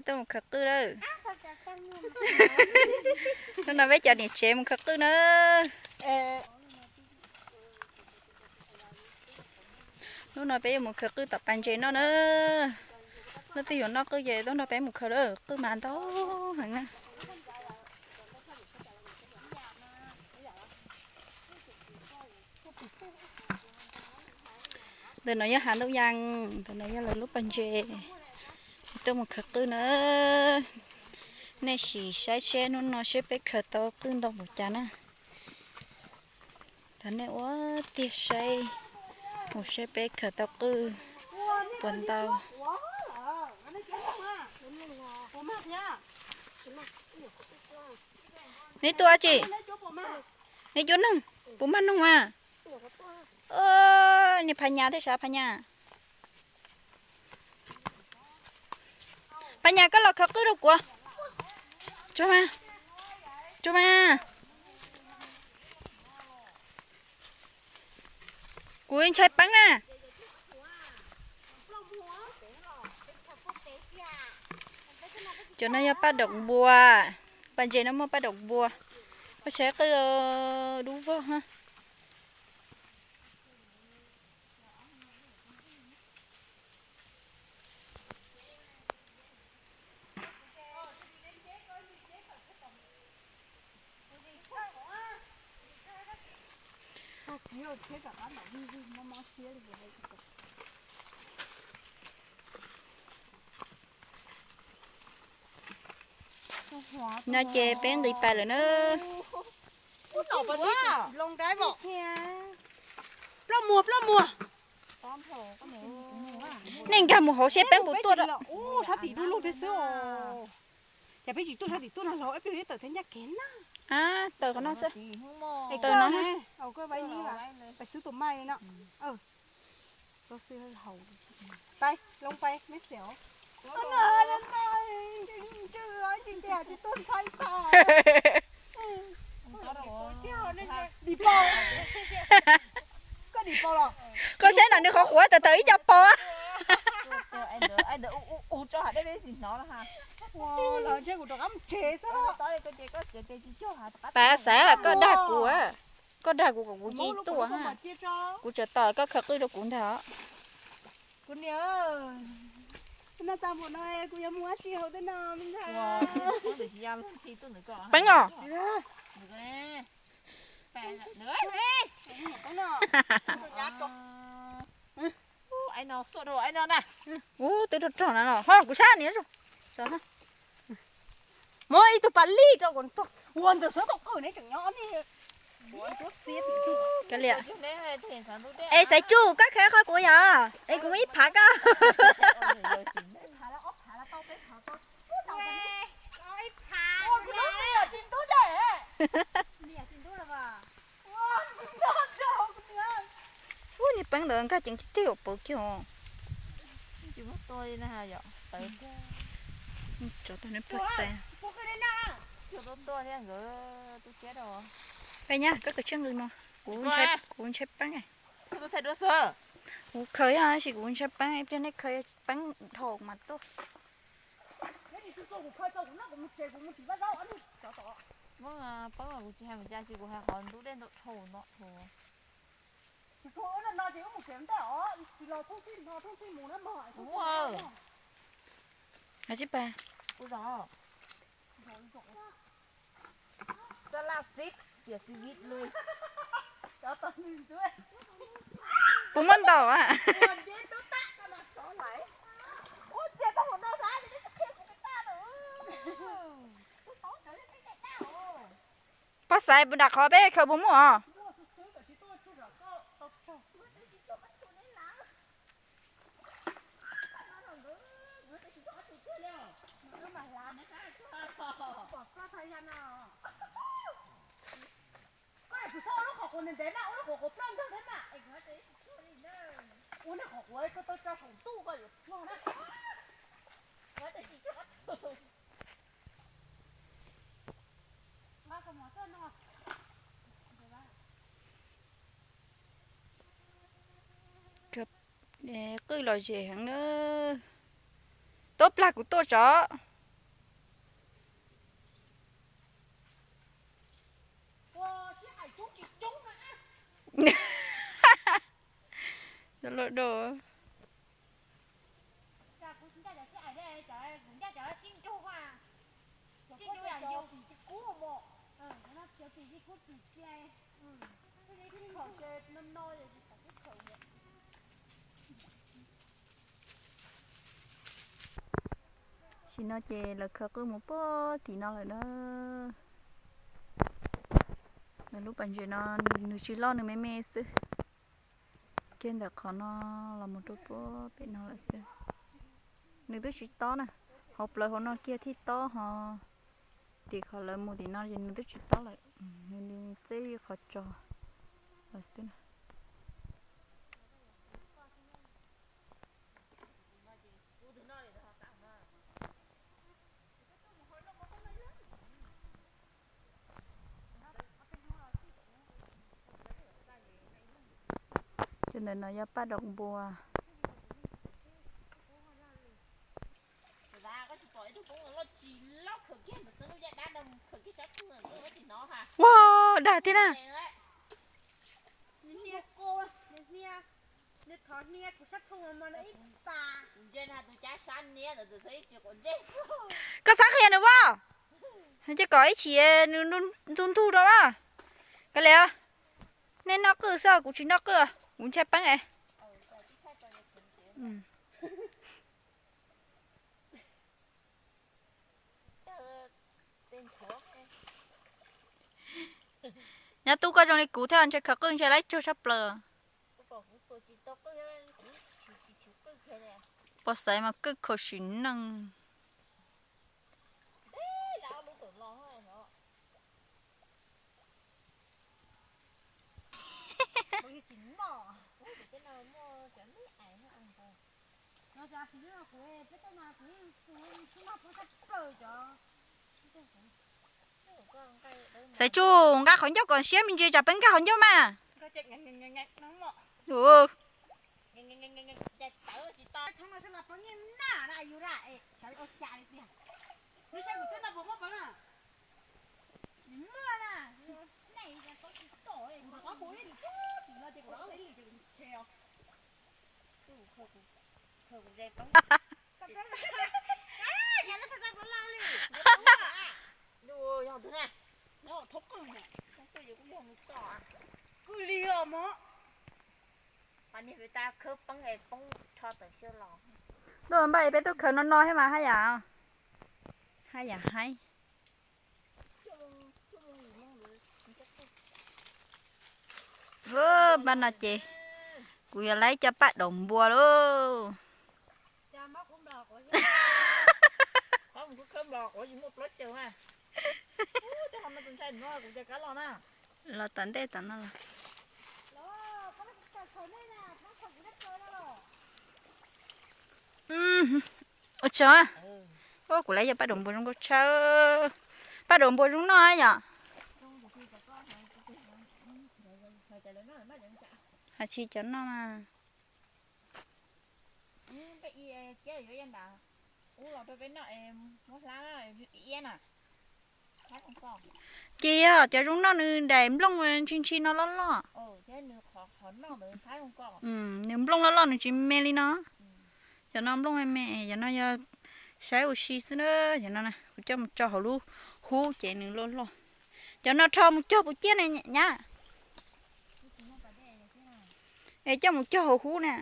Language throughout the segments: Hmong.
Tuaj mus khaws qwj lawm. Hnub no peb cov niam tsev mus khaws qwj na. Hnub no peb yuav mus khaws qwj tom pas ntses noj na. Leej twg yuav noj qwj ces tuaj nrog peb mus khaws lawm, qwj mas ntau heev na. Ntawm no yog hav Ntoo Yas, ntawm no yog lawv lub pas ntses. Tuaj mus khaws qwj na. Nej sim saib seb hnub no seb peb khaws tau qwj ntau npaum cas na. Thov nej ua tiag saib, mus saib peb khaws tau qwj puas ntau. Neb tuaj tsi? Neb cuab noog, puas mag noog mas? Niag Phas Nyas thiab sav Phas Nyas. Phas Nyas, koj los khaws qwj rau kuv. Tsuag mas, tsuag mas. Kuv ntshai peeb na. Cov no yog paj daum npua, pas ntses no muaj paj daum npua. Koj saib qwj dub vog ha. No ces peb nqis pais lawm na. Nej nkag mus hauv seb peeb puas tuaj. Sab tim du lug thiab xwb. Ces peb tsis tuaj sab tim tuaj no los ib pliag tawm thiab ncaj kev na. Tawm qhov no xwb. Tawm no. Pais xwb tus mai no. Pais, loo pais, meb xev. Dim paus. Koj dim paus los? Koj saib no nws qhuav qhuav tawm tawm ib co paus. Lawv ntshe kuv rov qab mus tsev xwb. Pas xav koj dag kuv, koj dag kuv kom kuv cia tuaj ha. Kuv tseem tos koj khaws qwj rau kuv ntag. Kuv niam, no tas npaum no kuv yuav mus dab tsi hauv tej no me ntxhais? Peeb os. Ub, twb rog rog na los ho kuv sab niam. Muab ib tug pas lij rau kuv tuaj ua ntxawm xwb tau qw ne tseem nyob ne. Es Xaiv Tsuj, koj khaws qhov kuv yog es kuv muaj ib phav koj. Ub, niag peeb ntawd nkag ceev tib teg pawv kiag. Peb nyab, koj khaws tsheej nqi no, kuv ntshai peeb. Kuv khaws yog sis kuv ntshai peeb, ib pliag nej khaws peeb dhau mas tuaj. Hais tsis pas. Kuv muab ntaus. Pog Xaiv, nram qhov peb khaws puas muaj os? Qwj los zem heev na. Tuaj plag kuv tuaj tso. Loj loj. Tam sim no ces lawv khaws qwj mus puag tim no lawm na. Nws lub pas ntses no nws tsis loj, nws me me xwb. Kiag ntawm qhov no los mus rau puag pem no lawm xwb. Nws twb tsis tob na, hauv plawv hauv no kiag thiaj tob ho. Tim qhov lawv mus tim no ces nws twb tsis tob lawm, nws txeb qhov tso lawm xwb na. Cov ntawm no yog paj daum npua. Ua, dag thiab na. Koj txhob qhia nws as, ces kom ib chim nws ntug ntug rau as. Kav liam, nej noj qwj xwb, kuv tsis noj qwj, kuv ntshai peeb es. Nyob tub koj zoo li kuv thiab, ntshe khaws qwj ntshe laib tsawg tshaj plaws. Pom xaiv mas kawg khaus sim neej. Xaiv tsuj nqa qhov ncauj kom siab me ntsis tsam peb nkag qhov ncauj mas. Tuaj npaj peb tuaj khaws no no thiab mas haj yam, haj yam haib. Npaj no ces kuv yuav laib cov paj daum npua lauj. Los tom ntej tom no los. Ua tsaug, kuv laib cov paj daum npua zoo nkauj tshaj. Paj daum npua zoo noj yom. Hais tsis cov noj mas. Ces yog cov zoo noj nws daim nplooj ntshis ntshis no loj loj. Nws nplooj loj loj nws tsis me li no. Cov no nplooj me me, cov no yog saib ua si xwb na. Cov no kuv coj mus tso hauv lub hub ces nws loj loj. Cov no rho mus cog puas ciaj na nyab? Es coj mus cog hauv hub na.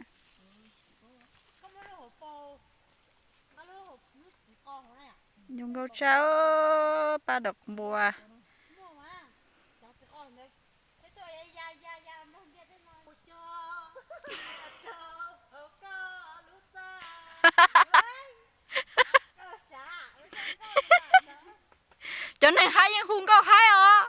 Zoo nkauj tshaj, paj daum npua. Cov neeg haib yeej hu nkauj haib os.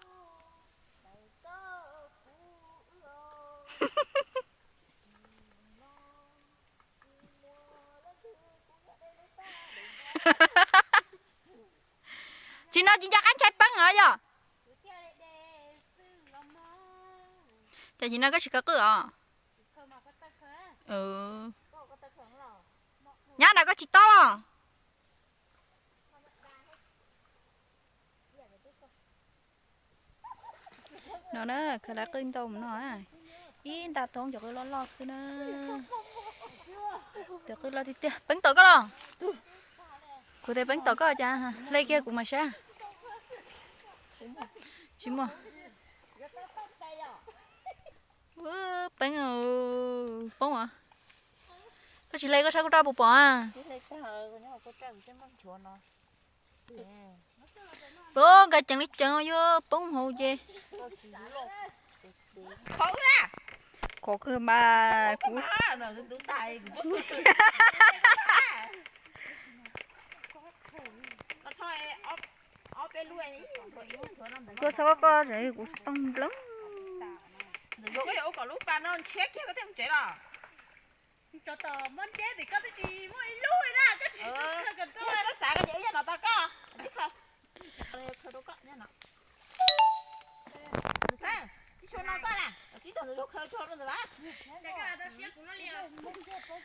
Tsis no tsis nco qab ntshai peeb os yog. Ces tsis no koj tsis khaws qwj os? Nyab na koj tsis tob los? No na, khaws lawv qwj ntau mus no na. Ib nta thoob cov qwj loj loj xwb na. Cov qwj loj tiag tiag. Peeb tom koj los? Kuv tias peeb tom koj cas hle kiag kuv mam saib. Tsis muaj. Peeb, poob os. Koj tsis hle koj saib kuv roj puas pom a? Poob nka ceev li ceev yuav poob hauv ces. Khov kawg mas kuv. Koj txhob koj kuv toog nploog.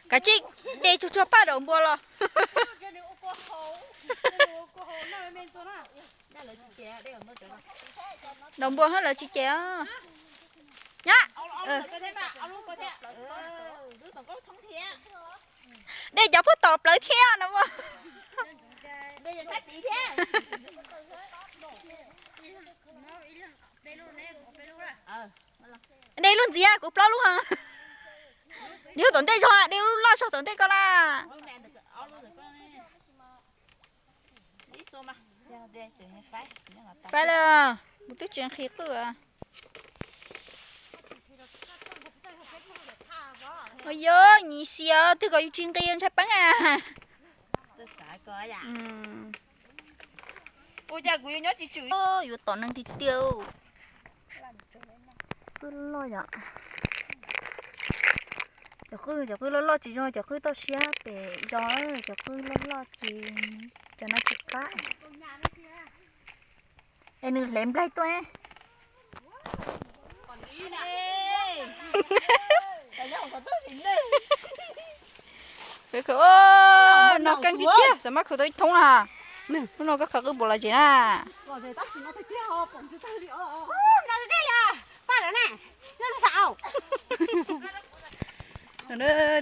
Kav tsij de tsuag tsuag paj daus npua los. Daus npua hab lawv tsis cem os. Nyab, de cov phub tom plawv thiab no. De lub ntxiv kuv plaub lub ha. De lub tom ntej zog, de lub loj zog tom ntej ko na. Faib lawm, kuv twb tsis nqhis qwj. Yog nyiv xiav twg kom yus tsis nqis ntshai peeb a. Yuav tom neeg tiag tiag. Qwj loj yom. Cov qwj, cov qwj loj loj tsis zoo, cov qwj toj siab pem zos, cov qwj loj loj tsis, cov no tsis qab. Es nws hlev nplaig tuaj. No keej tiag tiag, xav mas khaws tau ib thoob na. Hnub no koj khaws qwj npaum los tsev na.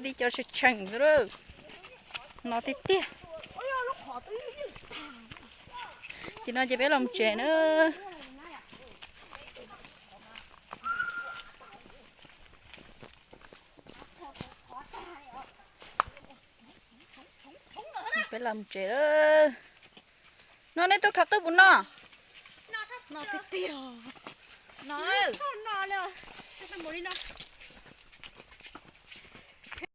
Tib co tshee tshee xwb. No tiag tiag. Ces no ces peb los mus tsev na. Peb los mus tsev lawm. No nej tuaj khaws qwj puas no? No tiag tiag. No, no li.